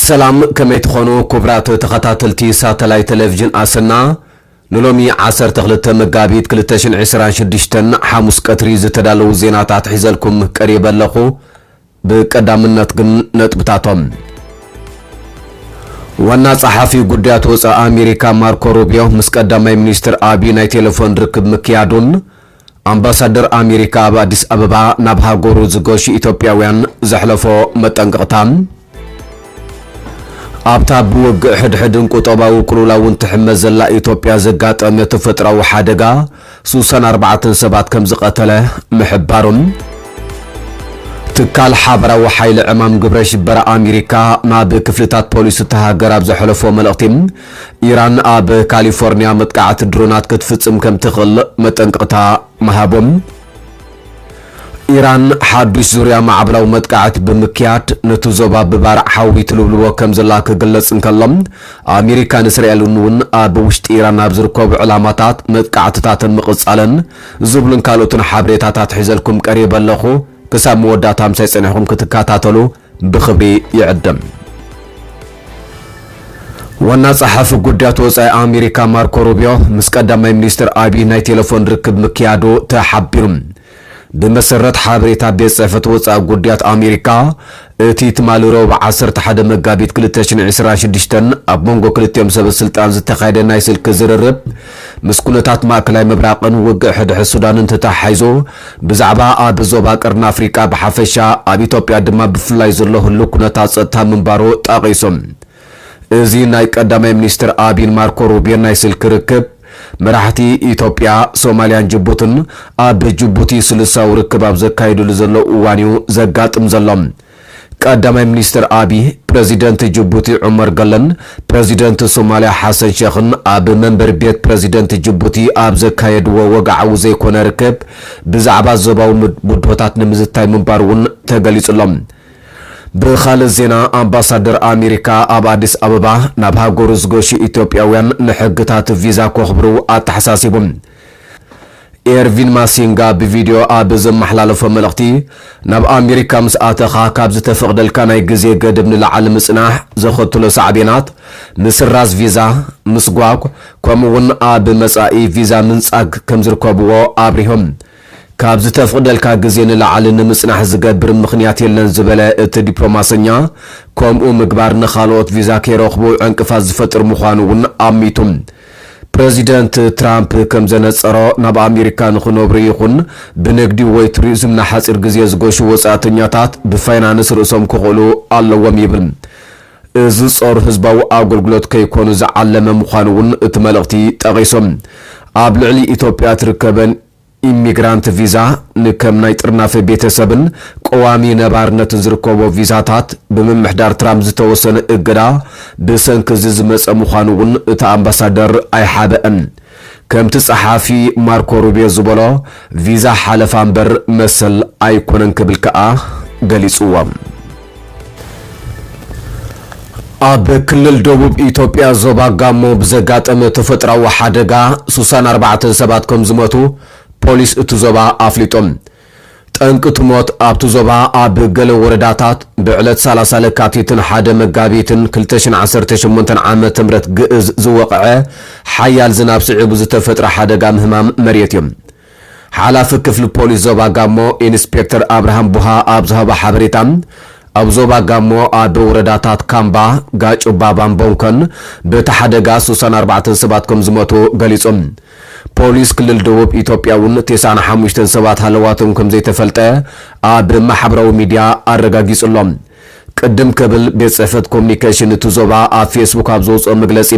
ሰላም፣ ከመይ ትኾኑ ክቡራት ተኸታተልቲ ሳተላይት ቴሌቪዥን ኣሰና? ንሎሚ ዓሰርተ ክልተ መጋቢት ክልተ ሽሕን ዕስራን ሽዱሽተን ሓሙስ ቀትሪ ዝተዳለዉ ዜናታት ሒዘልኩም ቀሪበ ኣለኹ። ብቀዳምነት ግን ነጥብታቶም። ዋና ጸሓፊ ጉዳያት ወጻኢ ኣሜሪካ ማርኮ ሩቢዮ ምስ ቀዳማይ ሚኒስትር ኣቢይ ናይ ቴሌፎን ርክብ ምክያዱን፣ ኣምባሳደር ኣሜሪካ ኣብ ኣዲስ ኣበባ ናብ ሃገሩ ዝገሹ ኢትዮጵያውያን ዘሕለፎ መጠንቀቕታ፣ ኣብታ ብውግእ ሕድሕድን ቁጠባዊ ቅልውላውን ትሕመስ ዘላ ኢትዮጵያ ዘጋጠመ ተፈጥሮኣዊ ሓደጋ ሱሳን ኣርባዕተን ሰባት ከም ዝቐተለ ምሕባሩን፣ ትካል ሓበራዊ ሓይሊ ዕማም ግብረ ሽበራ ኣሜሪካ ናብ ክፍልታት ፖሊስ እታ ሃገር ኣብ ዘሕለፎ መልእኽቲ፣ ኢራን ኣብ ካሊፎርኒያ መጥቃዕቲ ድሮናት ክትፍጽም ከም ትኽእል መጠንቀቕታ ምሃቦም፣ ኢራን ሓዱሽ ዙርያ ማዕበላዊ መጥቃዕቲ ብምክያድ ነቲ ዞባ ብባርዕ ሓዊ ትልብልቦ ከም ዘላ ክግለጽ እንከሎ፣ ኣሜሪካን እስራኤልን እውን ኣብ ውሽጢ ኢራን ኣብ ዝርከቡ ዕላማታት መጥቃዕትታተን ምቕጻለን ዝብሉን ካልኦትን ሓበሬታታት ሒዘልኩም ቀሪበ ኣለኹ። ክሳብ መወዳእታ ምሳይ ጸኒሕኩም ክትከታተሉ ብኽብሪ ይዕድም። ዋና ጸሓፊ ጉዳያት ወጻኢ ኣሜሪካ ማርኮ ሩቢዮ ምስ ቀዳማይ ሚኒስትር ኣቢይ ናይ ቴሌፎን ርክብ ምክያዱ ተሓቢሩ። ብመሰረት ሓበሬታ ቤት ጽሕፈት ወጻኢ ጉዳያት ኣሜሪካ፣ እቲ ትማሊ ረቡዕ ዓሰርተ ሓደ መጋቢት ክልተ ሽሕን ዕስራን ሽዱሽተን ኣብ መንጎ ክልቲኦም ሰበ ስልጣን ዝተኻየደ ናይ ስልኪ ዝርርብ፣ ምስ ኩነታት ማእከላይ ምብራቕን ውግእ ሕድሕድ ሱዳንን ተተሓሒዙ፣ ብዛዕባ ኣብ ዞባ ቀርኒ ኣፍሪቃ ብሓፈሻ፣ ኣብ ኢትዮጵያ ድማ ብፍላይ ዘሎ ህሉው ኩነታት ጸጥታ ምንባሩ ጠቒሱ። እዚ ናይ ቀዳማይ ሚኒስትር ኣቢን ማርኮ ሩቢዮን ናይ ስልኪ ርክብ፣ መራሕቲ ኢትዮጵያ፣ ሶማልያን ጅቡትን ኣብ ጅቡቲ ስሉሳዊ ርክብ ኣብ ዘካይድሉ ዘለዉ እዋን እዩ ዘጋጥም ዘሎ። ቀዳማይ ሚኒስትር ኣቢይ፣ ፕረዚደንት ጅቡቲ ዑመር ገለን ፕረዚደንት ሶማልያ ሓሰን ሸኽን ኣብ መንበሪ ቤት ፕረዚደንት ጅቡቲ ኣብ ዘካየድዎ ወግዓዊ ዘይኮነ ርክብ፣ ብዛዕባ ዞባዊ ምድ-፣ ውድቦታት ንምዝታይ ምንባሩ እውን ተገሊጹ ኣሎ። ብኻልእ ዜና፣ ኣምባሳደር ኣሜሪካ ኣብ ኣዲስ ኣበባ ናብ ሃገሩ ዝገሹ ኢትዮጵያውያን ንሕግታት ቪዛ ከኽብሩ ኣተሓሳሲቡ። ኤርቪን ማሲንጋ ብቪድዮ ኣብ ዘመሓላለፎ መልእኽቲ፣ ናብ ኣሜሪካ ምስ ኣተኻ ካብ ዝተፈቕደልካ ናይ ግዜ ገደብ ንላዕሊ ምጽናሕ ዘኸትሎ ሳዕቤናት፣ ምስራዝ ቪዛ፣ ምስጓግ፣ ከምኡ'ውን ኣብ መጻኢ ቪዛ ምንጻግ ከም ዝርከብዎ ኣብሪሆም። ካብ ዝተፍቕደልካ ግዜ ንላዕሊ ንምጽናሕ ዝገብር ምኽንያት የለን ዝበለ እቲ ዲፕሎማሰኛ፣ ከምኡ ምግባር ንኻልኦት ቪዛ ከይረኽቡ ዕንቅፋት ዝፈጥር ምዃኑ እውን ኣሚቱ። ፕረዚደንት ትራምፕ ከም ዘነጸሮ፣ ናብ ኣሜሪካ ንኽነብሩ ይኹን ብንግዲ ወይ ቱሪዝም ንሓጺር ግዜ ዝገሹ ወጻእተኛታት ብፋይናንስ ርእሶም ክኽእሉ ኣለዎም ይብል። እዚ ጾር ህዝባዊ ኣገልግሎት ከይኮኑ ዝዓለመ ምዃኑ እውን እቲ መልእኽቲ ጠቒሱ። ኣብ ልዕሊ ኢትዮጵያ ትርከበን ኢሚግራንት ቪዛ ንከም ናይ ጥርናፈ ቤተሰብን ቀዋሚ ነባርነትን ዝርከቦ ቪዛታት ብምምሕዳር ትራምፕ ዝተወሰነ እገዳ ብሰንኪ እዚ ዝመጸ ምዃኑ እውን እቲ ኣምባሳደር ኣይሓበአን። ከምቲ ጸሓፊ ማርኮ ሩቢዮ ዝበሎ፣ ቪዛ ሓለፋ እምበር መሰል ኣይኮነን ክብል ከኣ ገሊጽዎ። ኣብ ክልል ደቡብ ኢትዮጵያ ዞባ ጋሞ ብዘጋጠመ ተፈጥሮኣዊ ሓደጋ ሱሳን ኣርባዕተን ሰባት ከም ዝሞቱ ፖሊስ እቲ ዞባ ኣፍሊጦም። ጠንቂ እቲ ሞት ኣብቲ ዞባ ኣብ ገለ ወረዳታት ብዕለት ሰላሳ ለካቲትን ሓደ መጋቢትን ክልተ ሽሕን ዓሰርተ ሸሞንተን ዓመተ ምህረት ግእዝ ዝወቕዐ ሓያል ዝናብ ስዒቡ ዝተፈጥረ ሓደጋ ምህማም መሬት እዩ። ሓላፊ ክፍሊ ፖሊስ ዞባ ጋሞ ኢንስፔክተር ኣብርሃም ቡሃ ኣብ ዝሃቦ ሓበሬታ፣ ኣብ ዞባ ጋሞ ኣብ ወረዳታት ካምባ፣ ጋጩባ፣ ባምቦንኮን በቲ ሓደጋ ሱሳን ኣርባዕተን ሰባት ከም ዝሞቱ ገሊጹ። ፖሊስ ክልል ደቡብ ኢትዮጵያ እውን ተስዓን ሓሙሽተን ሰባት ሃለዋቶም ከም ዘይተፈልጠ ኣብ ማሕበራዊ ሚድያ ኣረጋጊጹ ኣሎ። ቅድም ክብል ቤት ጽሕፈት ኮሙኒኬሽን እቲ ዞባ ኣብ ፌስቡክ ኣብ ዘውጽኦ መግለጺ፣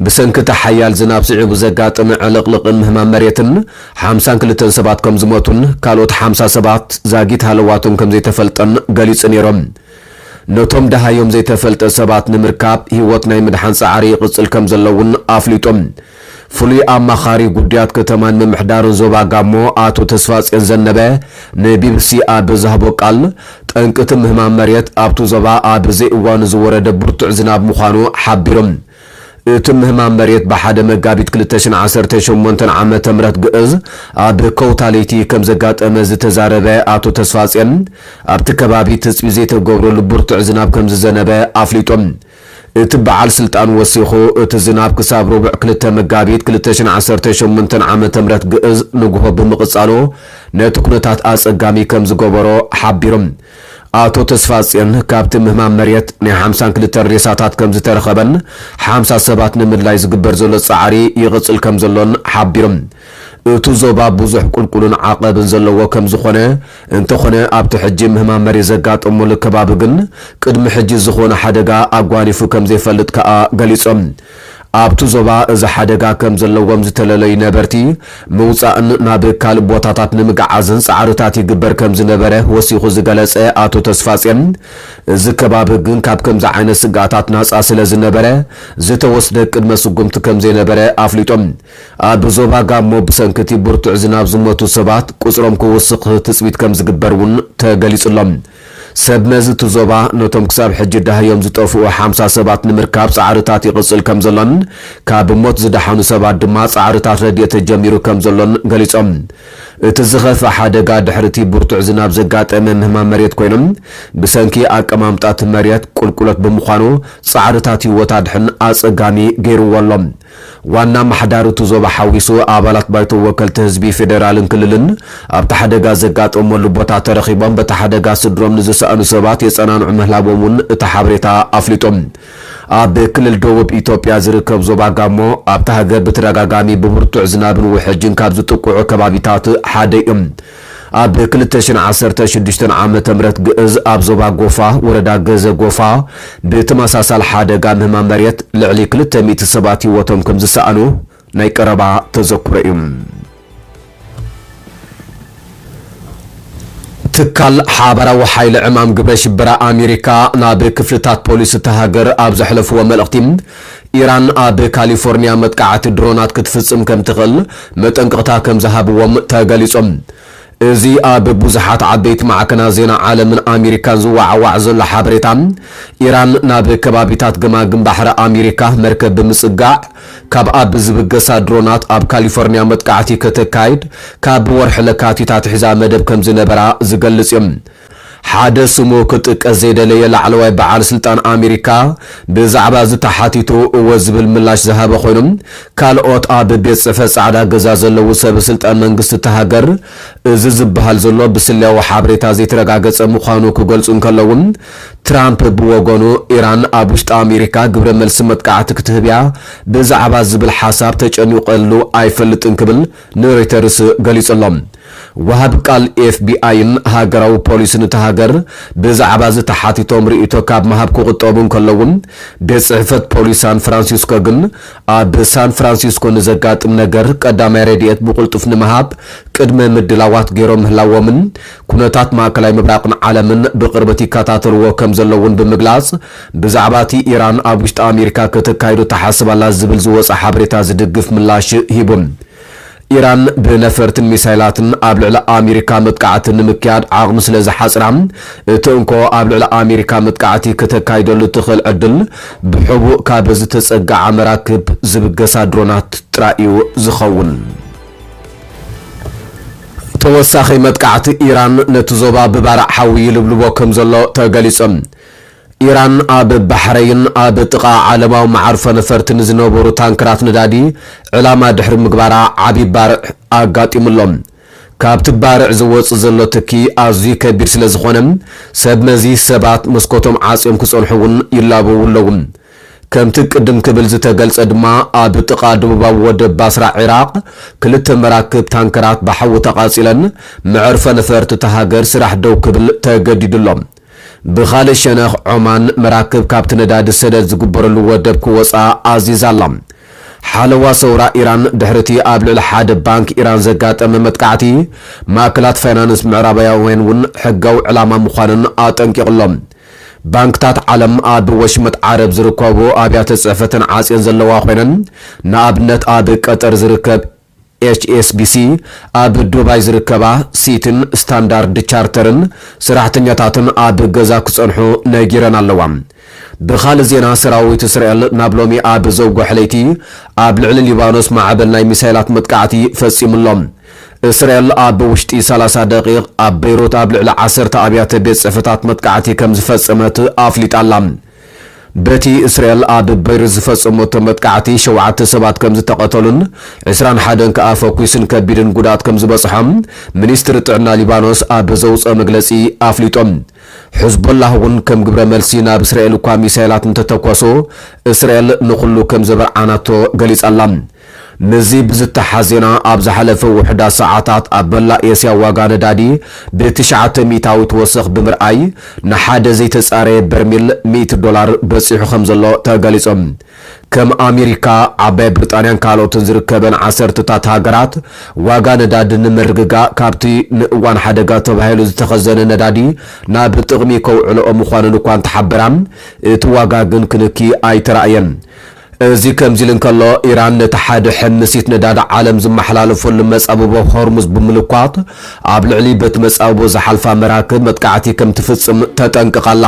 ብሰንኪ እቲ ሓያል ዝናብ ስዒቡ ዘጋጠመ ዕልቕልቕን ምህማም መሬትን ሓምሳን ክልተን ሰባት ከም ዝሞቱን ካልኦት ሓምሳ ሰባት ዛጊት ሃለዋቶም ከም ዘይተፈልጠን ገሊጹ ነይሩ። ነቶም ደሃዮም ዘይተፈልጠ ሰባት ንምርካብ ህይወት ናይ ምድሓን ጻዕሪ ይቕጽል ከም ዘሎ እውን ኣፍሊጡ። ፍሉይ ኣማኻሪ ጉዳያት ከተማን ምምሕዳርን ዞባ ጋሞ ኣቶ ተስፋጽዮን ዘነበ ንቢቢሲ ኣብ ዝሃቦ ቃል፣ ጠንቂ እቲ ምህማም መሬት ኣብቲ ዞባ ኣብ ዘይእዋኑ ዝወረደ ብርቱዕ ዝናብ ምዃኑ ሓቢሩ። እቲ ምህማም መሬት ብሓደ መጋቢት ክልተ ሽሕን ዓሰርተ ሸሞንተን ዓመተ ምህረት ግእዝ ኣብ ከውታ ለይቲ ከም ዘጋጠመ ዝተዛረበ ኣቶ ተስፋጽዮን፣ ኣብቲ ከባቢ ትጽቢት ዘይተገብረሉ ብርቱዕ ዝናብ ከም ዝዘነበ ኣፍሊጡ። እቲ በዓል ስልጣን ወሲኹ፣ እቲ ዝናብ ክሳብ ረቡዕ ክልተ መጋቢት ክልተ ሽሕን ዓሰርተ ሸሞንተን ዓመተ ምህረት ግእዝ ንግሆ ብምቕጻሉ፣ ነቲ ኩነታት ኣጸጋሚ ከም ዝገበሮ ሓቢሩ። ኣቶ ተስፋጽዮን፣ ካብቲ ምህማም መሬት ናይ ሓምሳን ክልተን ሬሳታት ከም ዝተረኸበን ሓምሳ ሰባት ንምድላይ ዝግበር ዘሎ ጻዕሪ ይቕጽል ከም ዘሎን ሓቢሩ። እቲ ዞባ ብዙሕ ቁልቁልን ዓቐብን ዘለዎ ከም ዝኾነ፣ እንተኾነ ኣብቲ ሕጂ ምህማም መሬት ዘጋጠመሉ ከባቢ ግን ቅድሚ ሕጂ ዝኾነ ሓደጋ ኣጓኒፉ ከም ዘይፈልጥ ከኣ ገሊጾም። ኣብቲ ዞባ እዚ ሓደጋ ከም ዘለዎም ዝተለለዩ ነበርቲ ምውጻእን ናብ ካልእ ቦታታት ንምግዓዝን ጻዕርታት ይግበር ከም ዝነበረ ወሲኹ ዝገለጸ ኣቶ ተስፋጼን፣ እዚ ከባቢ ግን ካብ ከምዚ ዓይነት ስግኣታት ናጻ ስለ ዝነበረ ዝተወስደ ቅድመ ስጉምቲ ከም ዘይነበረ ኣፍሊጦም። ኣብ ዞባ ጋሞ ብሰንኪ እቲ ብርቱዕ ዝናብ ዝሞቱ ሰባት ቁጽሮም ክውስኽ ትጽቢት ከም ዝግበር እውን ተገሊጹ ኣሎ። ሰብ መዚ እቲ ዞባ ነቶም ክሳብ ሕጂ ደሃዮም ዝጠፍኡ ሓምሳ ሰባት ንምርካብ ጻዕርታት ይቕጽል ከም ዘሎን ካብ ሞት ዝደሓኑ ሰባት ድማ ጻዕርታት ረድኤት ተጀሚሩ ከም ዘሎን ገሊጾም። እቲ ዝኸፍአ ሓደጋ ድሕሪ እቲ ብርቱዕ ዝናብ ዘጋጠመ ምህማም መሬት ኮይኖም ብሰንኪ ኣቀማምጣ እቲ መሬት ቁልቁለት ብምዃኑ ጻዕርታት ህይወት ኣድሕን ኣጸጋሚ ገይርዎ ኣሎ። ዋና ኣመሓዳሪ እቲ ዞባ ሓዊሱ ኣባላት ባይቶ ወከልቲ ህዝቢ ፌደራልን ክልልን ኣብቲ ሓደጋ ዘጋጠመሉ ቦታ ተረኺቦም በቲ ሓደጋ ስድሮም ንዝሰኣኑ ሰባት የጸናንዑ ምህላዎም እውን እቲ ሓበሬታ ኣፍሊጡ። ኣብ ክልል ደቡብ ኢትዮጵያ ዝርከብ ዞባ ጋሞ ኣብቲ ሃገር ብተደጋጋሚ ብብርቱዕ ዝናብን ውሕጅን ካብ ዝጥቅዑ ከባቢታት ሓደ እዩ። ኣብ ክልተ ሽሕን ዓሰርተ ሽዱሽተን ዓመተ ምህረት ግእዝ ኣብ ዞባ ጎፋ ወረዳ ገዘ ጎፋ ብተመሳሳሊ ሓደጋ ምህማም መሬት ልዕሊ ክልተ ሚእቲ ሰባት ህይወቶም ከም ዝሰኣኑ ናይ ቀረባ ተዘክሮ እዩ። ትካል ሓባራዊ ሓይሊ ዕማም ግብረ ሽበራ ኣሜሪካ ናብ ክፍልታት ፖሊስ እታ ሃገር ኣብ ዘሕለፍዎ መልእኽቲ፣ ኢራን ኣብ ካሊፎርኒያ መጥቃዕቲ ድሮናት ክትፍጽም ከም ትኽእል መጠንቀቕታ ከም ዝሃብዎም ተገሊጾም። እዚ ኣብ ብዙሓት ዓበይቲ ማዕከናት ዜና ዓለምን ኣሜሪካን ዝወዓዋዕ ዘሎ ሓበሬታ፣ ኢራን ናብ ከባቢታት ገማግም ባሕሪ ኣሜሪካ መርከብ ብምጽጋዕ፣ ካብ ኣብ ዝብገሳ ድሮናት ኣብ ካሊፎርኒያ መጥቃዕቲ ከተካይድ ካብ ወርሒ ለካቲት ኣትሒዛ መደብ ከም ዝነበራ ዝገልጽ እዩ። ሓደ ስሙ ክጥቀስ ዘይደለየ ላዕለዋይ በዓል ስልጣን ኣሜሪካ ብዛዕባ እዚ ተሓቲቱ እወ ዝብል ምላሽ ዝሃበ ኮይኑ፣ ካልኦት ኣብ ቤት ጽሕፈት ጻዕዳ ገዛ ዘለዉ ሰብ ስልጣን መንግስቲ እታ ሃገር እዚ ዝበሃል ዘሎ ብስለያዊ ሓበሬታ ዘይተረጋገጸ ምዃኑ ክገልጹ እንከለዉ፣ ትራምፕ ብወገኑ ኢራን ኣብ ውሽጢ ኣሜሪካ ግብረ መልሲ መጥቃዕቲ ክትህብ እያ ብዛዕባ ዝብል ሓሳብ ተጨኒቐሉ ኣይፈልጥን ክብል ንሮይተርስ ገሊጹ ኣሎ። ወሃቢ ቃል ኤፍቢኣይን ሃገራዊ ፖሊስን እታ ሃገር ብዛዕባ እዚ ተሓቲቶም ርእይቶ ካብ ምሃብ ክቑጠቡ እንከለዉ፣ ቤት ጽሕፈት ፖሊስ ሳን ፍራንሲስኮ ግን ኣብ ሳን ፍራንሲስኮ ንዘጋጥም ነገር ቀዳማይ ረድኤት ብቕልጡፍ ንምሃብ ቅድመ ምድላዋት ገይሮም ምህላዎምን ኩነታት ማእከላይ ምብራቕን ዓለምን ብቕርበት ይከታተልዎ ከም ዘለውን ብምግላጽ፣ ብዛዕባ እቲ ኢራን ኣብ ውሽጢ ኣሜሪካ ከተካይዶ ትሓስብ ኣላ ዝብል ዝወጸ ሓበሬታ ዝድግፍ ምላሽ ሂቡ። ኢራን ብነፈርትን ሚሳይላትን ኣብ ልዕሊ ኣሜሪካ መጥቃዕቲ ንምክያድ ዓቕሚ ስለ ዝሓጽራ፣ እቲ እንኮ ኣብ ልዕሊ ኣሜሪካ መጥቃዕቲ ከተካይደሉ ትኽእል ዕድል ብሕቡእ ካብ ዝተጸግዓ መራክብ ዝብገሳ ድሮናት ጥራይ እዩ ዝኸውን። ተወሳኺ መጥቃዕቲ ኢራን ነቲ ዞባ ብባርዕ ሓዊ ይልብልቦ ከም ዘሎ ተገሊጹ። ኢራን ኣብ ባሕረይን ኣብ ጥቓ ዓለማዊ መዓርፎ ነፈርቲ ንዝነበሩ ታንክራት ነዳዲ ዕላማ ድሕሪ ምግባራ ዓቢ ባርዕ ኣጋጢሙሎም። ካብቲ ባርዕ ዝወጽእ ዘሎ ትኪ ኣዝዩ ከቢድ ስለ ዝኾነ፣ ሰብ መዚ ሰባት መስኮቶም ዓጽዮም ክጸንሑ እውን ይላበዉ ኣለዉ። ከምቲ ቅድም ክብል ዝተገልጸ ድማ፣ ኣብ ጥቓ ደቡባዊ ወደብ ባስራ ዒራቕ፣ ክልተ መራክብ ታንከራት ብሓዊ ተቓጺለን፣ መዕርፎ ነፈርቲ እታ ሃገር ስራሕ ደው ክብል ተገዲዱ ኣሎ። ብኻልእ ሸነኽ፣ ዖማን መራክብ ካብቲ ነዳዲ ሰደድ ዝግበረሉ ወደብ ክወጻ ኣዚዛ ኣላ። ሓለዋ ሰውራ ኢራን፣ ድሕሪ እቲ ኣብ ልዕሊ ሓደ ባንክ ኢራን ዘጋጠመ መጥቃዕቲ፣ ማእከላት ፋይናንስ ምዕራባውያን እውን ሕጋዊ ዕላማ ምዃነን ኣጠንቂቑ ኣሎ። ባንክታት ዓለም ኣብ ወሽመጥ ዓረብ ዝርከቡ ኣብያተ ጽሕፈተን ዓጽየን ዘለዋ ኮይነን፣ ንኣብነት ኣብ ቀጠር ዝርከብ ኤች ኤስ ቢ ሲ፣ ኣብ ዱባይ ዝርከባ ሲቲን ስታንዳርድ ቻርተርን ሰራሕተኛታትን ኣብ ገዛ ክጸንሑ ነጊረን ኣለዋ። ብኻልእ ዜና፣ ሰራዊት እስራኤል ናብ ሎሚ ኣብ ዘውግሖ ለይቲ ኣብ ልዕሊ ሊባኖስ ማዕበል ናይ ሚሳይላት መጥቃዕቲ ፈጺሙ ኣሎ። እስራኤል ኣብ ውሽጢ ሰላሳ ደቂቕ ኣብ በይሩት ኣብ ልዕሊ ዓሰርተ ኣብያተ ቤት ጽሕፈታት መጥቃዕቲ ከም ዝፈጸመት ኣፍሊጣ ኣላ። በቲ እስራኤል ኣብ በይሩት ዝፈጸመቶ መጥቃዕቲ ሸውዓተ ሰባት ከም ዝተቐተሉን ዕስራን ሓደን ከኣ ፈኲስን ከቢድን ጉድኣት ከም ዝበጽሖም ሚኒስትሪ ጥዕና ሊባኖስ ኣብ ዘውጽኦ መግለጺ ኣፍሊጦም። ሕዝቦላህ እውን ከም ግብረ መልሲ ናብ እስራኤል እኳ ሚሳይላት እንተተኮሱ፣ እስራኤል ንኹሉ ከም ዘበርዓናቶ ገሊጻ ኣላ። ምስዚ ብዝተሓዝ ዜና፣ ኣብ ዝሓለፈ ውሑዳት ሰዓታት ኣብ መላእ ኤስያ ዋጋ ነዳዲ ብትሽዓተ ሚእታዊት ወሰኽ ብምርኣይ፣ ንሓደ ዘይተጻረየ በርሚል ሚእቲ ዶላር በጺሑ ከም ዘሎ ተገሊጹ። ከም ኣሜሪካ፣ ዓባይ ብሪጣንያን ካልኦትን ዝርከበን ዓሰርተታት ሃገራት፣ ዋጋ ነዳዲ ንምርግጋእ ካብቲ ንእዋን ሓደጋ ተባሂሉ ዝተኸዘነ ነዳዲ ናብ ጥቕሚ ከውዕልኦ ምዃነን እኳ እንተሓበራ፣ እቲ ዋጋ ግን ክንኪ ኣይተራእየን። እዚ ከምዚ ኢሉ እንከሎ፣ ኢራን ነቲ ሓደ ሕምሲት ነዳዲ ዓለም ዝመሓላለፈሉ መጻብቦ ሆርሙዝ ብምልኳት፣ ኣብ ልዕሊ በቲ መጻብቦ ዝሓልፋ መራክብ መጥቃዕቲ ከም ትፍጽም ተጠንቅቓ ኣላ።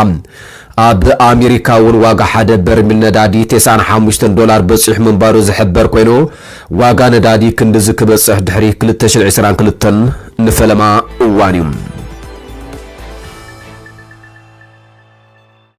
ኣብ ኣሜሪካ እውን ዋጋ ሓደ በርሚል ነዳዲ ተስዓን ሓሙሽተን ዶላር በጺሑ ምንባሩ ዝሕበር ኮይኑ፣ ዋጋ ነዳዲ ክንድዚ ክበጽሕ ድሕሪ ክልተ ሽሕን ዕስራን ክልተን ንፈለማ እዋን እዩ።